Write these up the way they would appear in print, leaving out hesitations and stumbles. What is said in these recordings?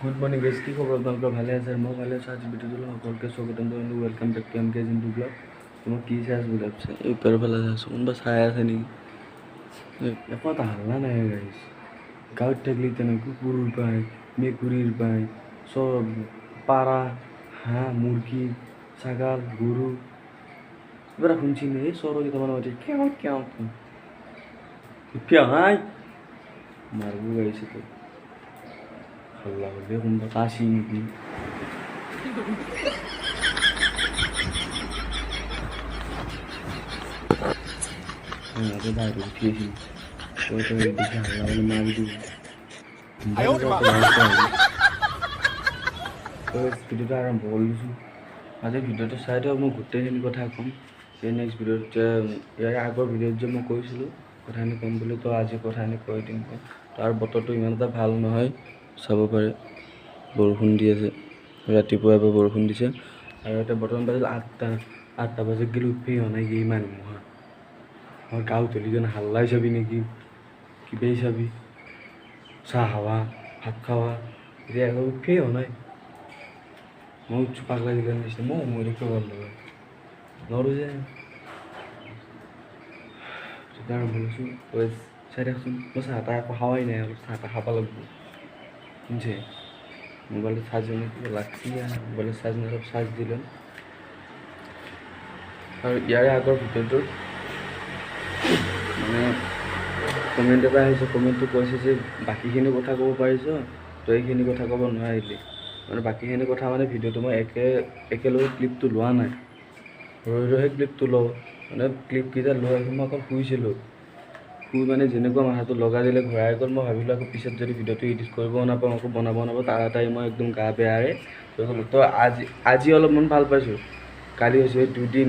Good morning guys, কি খবৰ আপোনালোকৰ? ভালে আছে? মই ভালে আছোঁ। আজি ভিডিঅ'টোলৈ সকলোকে স্বাগতম জনালোঁ। Welcome back to M K Jintu blog. মই কি চাই আছোঁ বুলি ভাবিছে? এই ওপৰৰ ফালে চাই আছোঁ, কোনোবা চাই আছে নেকি? একো এটা হাল্লা নাই গাইজ। গাঁৱত থাকিলে তেনেকৈ কুকুৰৰ পায়, মেকুৰীৰ পায়, চব পাৰা, হাঁহ, মুৰ্গী, ছাগাল, গৰু কিবা এটা শুনছি নে? এই চৰ কেইটামান মাতি কেওঁ কেওঁ উঠি হাই মাৰিব গাইছে তো হাল্লা কৰিলে কোনোবা কাচি নেকি? বাহিৰত উঠি আহিছিল, বেছি হাল্লা কৰিলে মাৰি দিব। ভিডিঅ'টো আৰম্ভ কৰি দিছোঁ। আজি ভিডিঅ'টো চাই দিয়ক, মই গোটেইখিনি কথা ক'ম এই নেক্সট ভিডিঅ'ত। যে ইয়াৰ আগৰ ভিডিঅ'ত যে মই কৈছিলোঁ কথাখিনি ক'ম বুলি, তো আজি কথাখিনি কৈ দিম। তাৰ বতৰটো ইমান এটা ভাল নহয়, চাব পাৰে বৰষুণ দি আছে। ৰাতিপুৱা এবাৰ বৰষুণ দিছে আৰু এতিয়া বৰ্তমান বাজিল 8টা। 8টা বাজি গ'লে উঠিয়েই হোৱা নাই। কি মানুহ আমাৰ গাঁৱত হ'লে যেন হাল্লাই চাবি নেকি, কিবাই চাবি, চাহ খাৱা, ভাত খাৱা, এতিয়া একো উঠিয়েই হোৱা নাই। মই উঠছোঁ পাগলা গিলাৰ নিচিনা। মই মৰি থাকিব ভাল লাগে নোৱাৰোঁ যে তেতিয়া আৰম্ভ কৰিছোঁ। চাই থাকচোন, মই চাহ তাহ একো খাৱাই নাই, অলপ চাহ তাহ খাব লাগিব। শুনছে মোবাইলটো চাৰ্জ কিবা লাগছি, মোবাইলৰ চাৰ্জ নাই, অলপ চাৰ্জ দি ল'ম। আৰু ইয়াৰে আগৰ ভিডিঅ'টোত মানে কমেণ্ট এটা আহিছে, কমেণ্টটো কৈছে যে বাকীখিনি কথা ক'ব পাৰিছ, তই এইখিনি কথা ক'ব নোৱাৰিলি। মানে বাকীখিনি কথা মানে ভিডিঅ'টো মই একেলগে ক্লিপটো লোৱা নাই, ৰৈ ৰৈহে ক্লিপটো লওঁ। মানে ক্লিপকেইটা লৈ আহি মই অকল শুইছিলোঁ, শুই মানে যেনেকুৱা মাথাটো লগাই দিলে ঘূৰাই গ'ল। মই ভাবিলোঁ আকৌ পিছত যদি ভিডিঅ'টো এডিট কৰিবও নাপাওঁ, আকৌ বনাব নাপাওঁ, তাড়াতাড়ি মই একদম গা বেয়াৰে তো আজি অলপমান ভাল পাইছোঁ। কালি হৈছে দুদিন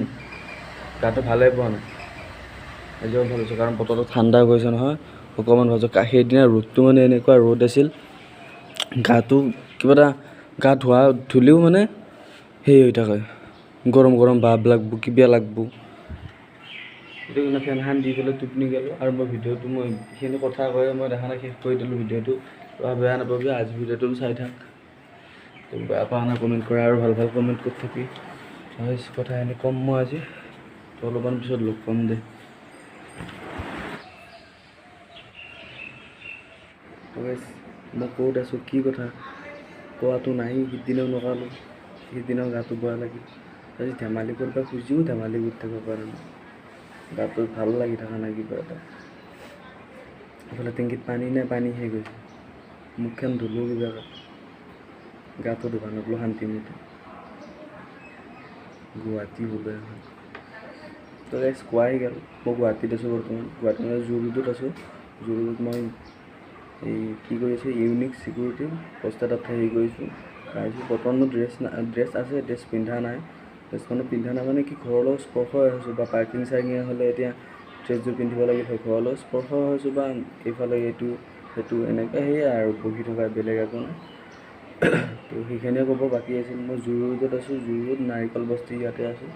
গাটো ভালেই পোৱা নাই, আজি অলপ ভাল হৈছে কাৰণ বতৰটো ঠাণ্ডা গৈছে নহয়, অকণমান ভাল হৈছে। সেইদিনা ৰ'দটো মানে এনেকুৱা ৰ'দ আছিল, গাটো কিবা এটা গা ধোৱা ধুলেও মানে হেৰি হৈ থাকে, গৰম গৰম ভাৱ লাগব, কিবা লাগব। সেইটো কাৰণে ফেনখন দি পেলাই টোপনি গ'লোঁ। আৰু মই ভিডিঅ'টো মই এইখিনি কথা কৈ মই দেখা নাই, শেষ কৰি দিলোঁ ভিডিঅ'টো। বেয়া নাপাবি, আজি ভিডিঅ'টো চাই থাক, বেয়া পোৱা নাই কমেণ্ট কৰা আৰু ভাল ভাল কমেণ্ট কৰি থাকি। কথাখিনি ক'ম মই আজি, তো অলপমান পিছত লগ পাম দে। মই ক'ত আছোঁ কি কথা কোৱাটো নাই, সিদিনাও নকালোঁ, সিদিনাও গাটো বেয়া লাগিল। আজি ধেমালি কৰিব খুজিও ধেমালি কৰি থাকিব পৰা নাই, গাটো ভাল লাগি থকা নাই কিবা এটা। এইফালে টেংকিত পানী নাই, পানী শেষ গৈছে। মুখখন ধুলোঁ কিবা, গাটো ধুব নগ'লো শান্তি মতে। গুৱাহাটী বোলে এখন তো গাইজ কোৱাই গ'ল। মই গুৱাহাটীত আছোঁ বৰ্তমান, গুৱাহাটী মানে জু ৰোডত আছোঁ। জু ৰোডত মই এই কি কৰি আছোঁ, ইউনিক চিকিউৰিটি পষ্ট এটাত হেৰি কৰিছোঁ, আহিছোঁ। বৰ্তমান মোৰ ড্ৰেছ আছে, ড্ৰেছ পিন্ধা নাই। ড্ৰেছ মানে পিন্ধা নাই মানে কি, ঘৰৰ লগত স্পৰ্শ হৈ আছোঁ বা পাৰ্কিং চাৰ্কিং হ'লে এতিয়া ড্ৰেছযোৰ পিন্ধিব লাগিব, ঘৰৰ লগত স্পৰ্শ হৈছোঁ বা এইফালে এইটো সেইটো এনেকৈ সেয়াই আৰু বহি থকা, বেলেগ একো নাই। তো সেইখিনিয়ে ক'ব বাকী আছিল। মই জু ৰোডত আছোঁ, জু ৰোড নাৰিকল বস্তি ইয়াতে আছোঁ।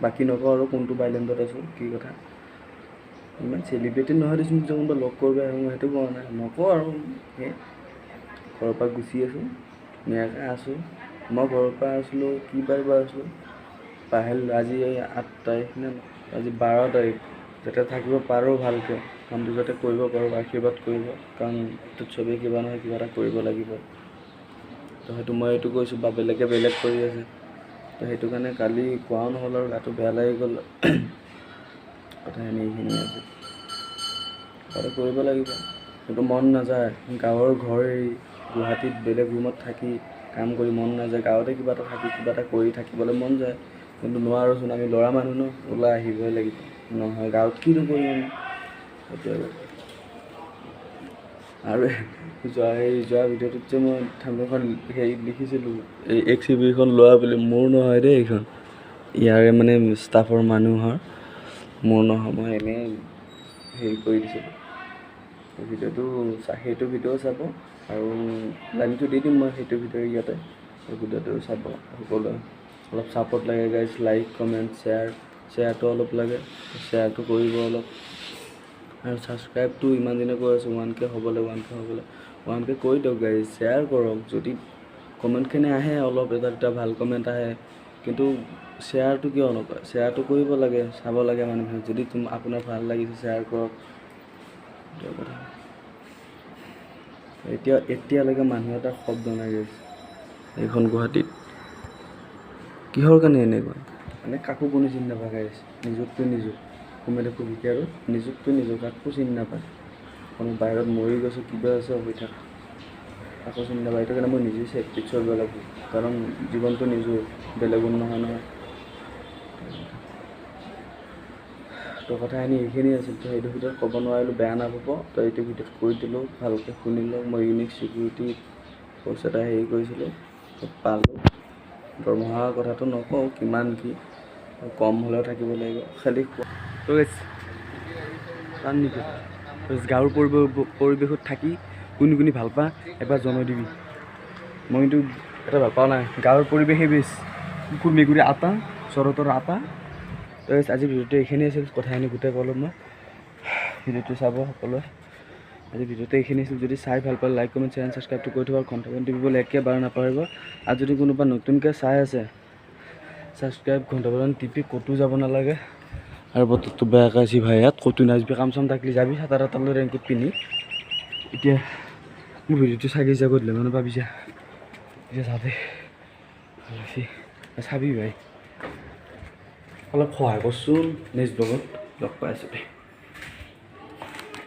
বাকী নকওঁ আৰু কোনটো বাইলেণ্ডত আছোঁ কি কথা। ইমান চেলিব্ৰেটি নহয় দেচোন যে কোনোবা লগ কৰিব আহে, মই সেইটো কোৱা নাই, নকওঁ আৰু। সেই ঘৰৰ পৰা গুচি আছোঁ, ধুনীয়াকৈ আছোঁ। মই ঘৰৰ পৰা আছিলোঁ কি বাৰ পৰা আছিলোঁ পাহিল, আজি এই 8 তাৰিখ নে আজি 12 তাৰিখ। যাতে থাকিব পাৰোঁ ভালকৈ, কামটো যাতে কৰিব পাৰোঁ, আশীৰ্বাদ কৰিব, কাৰণ এইটোত চবেই কিবা নহয় কিবা এটা কৰিব লাগিব। তো সেইটো মই এইটো কৈছোঁ বা বেলেগে বেলেগ কৰি আছে, তো সেইটো কাৰণে কালি কোৱাও নহ'ল আৰু গাটো বেয়া লাগি গ'ল। কথাখিনি এইখিনি আছে, কিবা এটা কৰিব লাগিব, কিন্তু মন নাযায়। গাঁৱৰ ঘৰ এৰি গুৱাহাটীত বেলেগ ৰুমত থাকি কাম কৰি মন নাযায়, গাঁৱতে কিবা এটা থাকি কিবা এটা কৰি থাকিবলৈ মন যায়, কিন্তু নোৱাৰোঁচোন। আমি ল'ৰা মানুহ ন, ওলাই আহিবই লাগিব, নহয় গাঁৱত কিনো কৰিম আমি, সেইটোৱে। আৰু যোৱা ভিডিঅ'টোত যে মই থাম্বনেইলখন হেৰি লিখিছিলোঁ, এই এক্স ইউ ভিখন লোৱা বুলি, মোৰ নহয় দেই এইখন, ইয়াৰে মানে ষ্টাফৰ মানুহৰ, মোৰ নহয়, মই এনেই হেৰি কৰি দিছিলোঁ। ভিডিঅ'টো সেইটো ভিডিঅ' চাব আৰু লাইনটো দি দিম মই সেইটো ভিডিঅ' ইয়াতে, সেই ভিডিঅ'টো চাব সকলোৱে। অলপ ছাপৰ্ট লাগে গাইজ, লাইক কমেণ্ট শ্বেয়াৰ, শ্বেয়াৰটো অলপ লাগে, শ্বেয়াৰটো কৰিব অলপ। আৰু ছাবস্ক্ৰাইবটো ইমান দিনে কৈ আছোঁ 1K হ'বলৈ, 1K হ'বলৈ, 1K কৰি দিয়ক গাইজ, শ্বেয়াৰ কৰক। যদি কমেণ্টখিনি আহে, অলপ এটা দুটা ভাল কমেণ্ট আহে, কিন্তু শ্বেয়াৰটো কিয় নকৰে? শ্বেয়াৰটো কৰিব লাগে, চাব লাগে মানুহে। যদি আপোনাৰ ভাল লাগিছে শ্বেয়াৰ কৰক, সেইটোৱে কথা। এতিয়ালৈকে মানুহ এটা শব্দ নাই গাইছ এইখন গুৱাহাটীত। কিহৰ কাৰণে এনেকুৱা? মানে কাকো কোনো চিনি নাপায় গাইছ, নিজতকৈ নিজৰ সোমাই থাকোঁ বিকে আৰু নিজতকৈ নিজৰ কাকো চিনি নাপায়। কোনো বাহিৰত মৰি গৈছে কিবা আছে হৈ থাক, কাকো চিনি নাপায়। সেইটো কাৰণে মই নিজেই ছেফটিত চলিব লাগিব, কাৰণ জীৱনটো নিজৰ, বেলেগৰ নহয় নহয়। তো কথাখিনি এইখিনি আছিল, তো সেইটো ভিডিঅ'ত ক'ব নোৱাৰিলোঁ, বেয়া নাপাব। তো এইটো ভিডিঅ'ত কৈ দিলোঁ, ভালকৈ শুনি লওক। মই ইউনিক ছিকিউৰিটি প'ষ্ট এটা হেৰি কৰিছিলোঁ, তো পালোঁ। দৰমহাৰ কথাটো নকওঁ কিমান কি, কম হ'লেও থাকিব লাগিব খালি। তো টান নেকি গাঁৱৰ পৰিৱেশত থাকি কোন কোনি ভাল পা এবাৰ জনাই দিবি। মই কিন্তু এটা ভাল পাওঁ নাই, গাঁৱৰ পৰিৱেশেই বেছ। কুকুৰ মেকুৰী আটা, চৰতৰ আটা। তো আজি ভিডিঅ'টো এইখিনি আছিল, কথাখিনি গোটেই ক'লোঁ মই। ভিডিঅ'টো চাব সকলোৱে। আজি ভিডিঅ'টো এইখিনি আছিল। যদি চাই ভাল পালে লাইক, কমেণ্ট, শ্বেয়াৰ, ছাবস্ক্ৰাইবটো কৰি থ'ব, ঘণ্টা টিপিবলৈ একেবাৰে নাপাহৰিব। আৰু যদি কোনোবা নতুনকৈ চাই আছে, ছাবস্ক্ৰাইব ঘণ্টা বটন টিপি ক'তো যাব নালাগে। আৰু বতৰটো বেয়াকৈ আছে ভাই, ইয়াত ক'তো নাযাবি, কাম চাম থাকিলে যাবি ছাতা তাতা লৈ ৰেইনকোট পিন্ধি। এতিয়া মোৰ ভিডিঅ'টো চাই গৈছে, গধূলি মানে পাবি যা, এতিয়া যাতে ভাল লাগছি চাবি ভাই, অলপ সহায় কৰচোন। নেক্সট ব্লগত লগ পাই আছোঁ দে।